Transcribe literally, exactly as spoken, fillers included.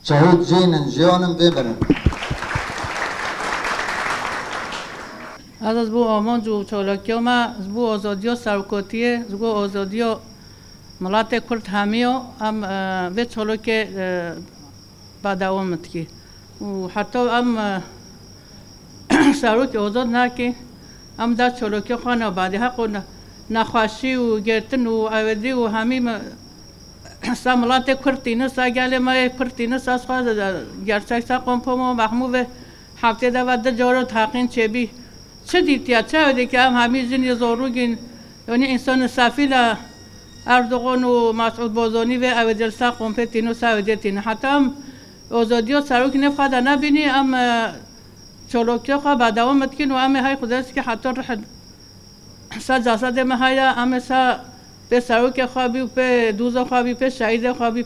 Şehîd jîn in, jiyan in, bê mirin. Ez, ez ji bo amanc û çalakiya me, ji bo azadiya serokatiyê, ji bo azadiya miletê Kurd hemiya, em, e, vê çalakê, e, berdewam dikî. Û heta em, e, serokê azad neke, em dest çalakiya xwe nabedî. Heqo ne-, nexweşî û girtin û ewedî û hemî me, sa miletê Kurd tîne, sa gelê me yê Kurd tîne, sa xwe gerçek sa kompo me mexmû ve heftê de ve du cara teqîn çêbî. Çi dîtiye, çi ew dike, em hemî jin yê zorûgîn, yanî însanê sefîl e, Erdogan û Mesûd Bozanî ve ew dê li ser kompê tîne û ser ew dê tîne. Heta em ozodiya serokê nêv xwe de nebînî, em, e, çalakiya xwe berdewam dikîn û em ê hey Xwedê zikê heta rih ser cesedê me heye, em ê ser pê serokê xwe bî û pê dûza xwe bî, pê şehîdê xwe bî.